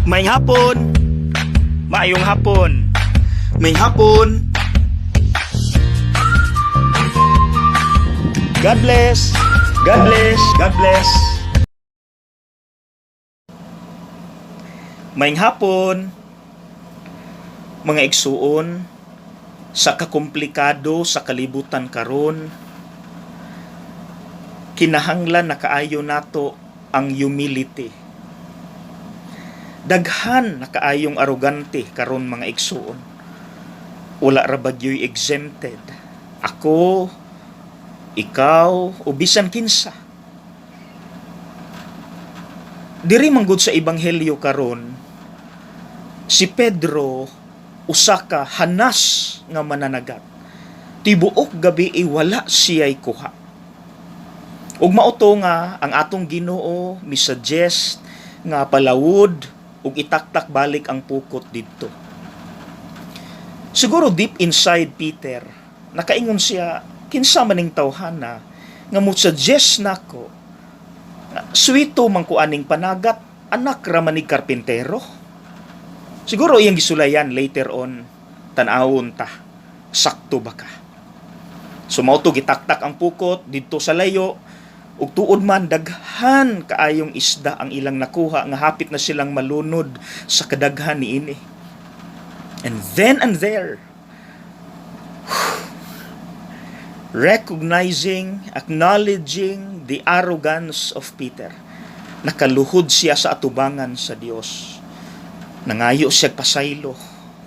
Maayong hapon. Maayong hapon. Maayong hapon. God bless. God bless. God bless. Maayong hapon. Mga igsuon, sa kakomplikado sa kalibutan karon, kinahanglan na kaayo nato ang humility. Daghan na kaayong arogante karon, mga igsuon. Wala ra bagyo'y exempted. Ako, ikaw, o bisan kinsa. Diri manggod sa ebanghelyo karon, si Pedro usa ka hanas nga mananagat. Tibuok gabi wala siya'y kuha. Ug mao to nga ang atong Ginoo mi-suggest nga palawod ug itaktak balik ang pukot didto. Siguro deep inside Peter, nakaingon siya, "Kinsa maning tawhana nga mo suggest nako nga suwito man ko aning panagat, anak ra man ni karpintero?" Siguro iyang gisulayan later on, "Tan-awon ta, sakto ba ka?" So mao to gitaktak ang pukot didto sa layo, ug tuod man, daghan kaayong isda ang ilang nakuha nga hapit na silang malunod sa kadaghan niini. And then and there, recognizing, acknowledging the arrogance of Peter, nakaluhod siya sa atubangan sa Dios. Nangayo siya pasaylo.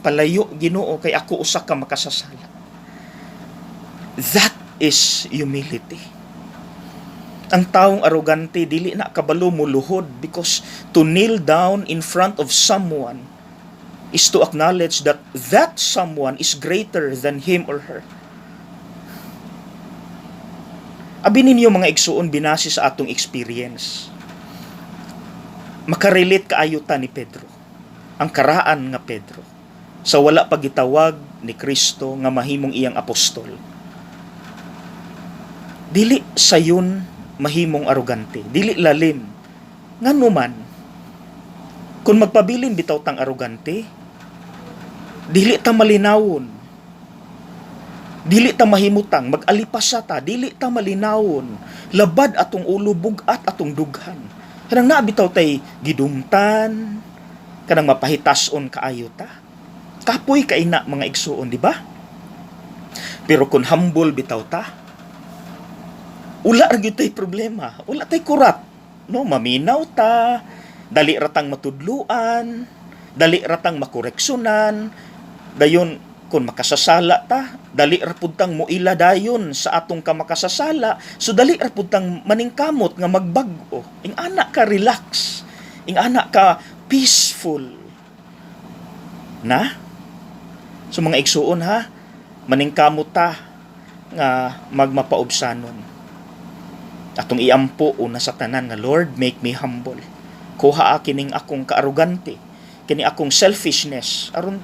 "Palayo, Ginoo, kay ako usa ka makasasala." That is humility. Ang taong arogante, dili na kabalo muluhod because to kneel down in front of someone is to acknowledge that that someone is greater than him or her. Abi ninyo, mga igsuon, binase sa atong experience, makarelate kaayo ta ni Pedro. Ang karaan nga Pedro sa wala pa gitawag ni Kristo nga mahimong iyang apostol. Dili sayon mahimong arogante, dili lalim. Ngano man, kung magpabilin bitaw tang arogante, dili ta malinawon. Dili ta mahimutang, mag-alipasa ta, dili ta malinawon. Labad atong ulo, bugat atong dughan. Kanang naa bitaw tay gidumtan, kanang mapahitason kaayo ta. Kapoy kaina, mga igsuon, di ba? Pero kung humble bitaw ta, wala ra gyud tay problema, wala tay kurat. No, maminaw ta, dali ra tang matudluan, dali ra tang makoreksyonan, dayon kung makasasala ta, dali ra pud tang muila dayon sa atong kamakasasala, so dali ra pud tang maningkamot nga magbag-o. Ing ana ka relax, ing ana ka peaceful. Na? So mga igsuon ha, maningkamot ta nga magmapaubsanon. Atong iampo una sa tanan nga, "Lord, make me humble. Kuha kining akong kaarogante, kini akong selfishness, aron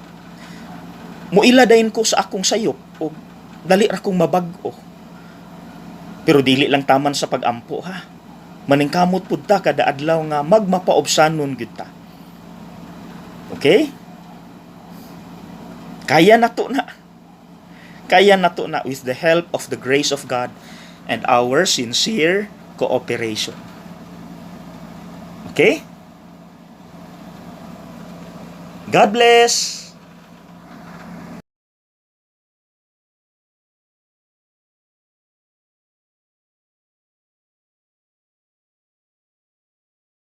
muila dayon ko sa akong sayop o dali ra kong mabag-o." Pero dili lang taman sa pagampo ha. Maningkamot pud ta kada adlaw nga magmapaubsanon gyud ta. Okay? Kaya nato na. Kaya nato na with the help of the grace of God and our sincere cooperation. Okay? God bless!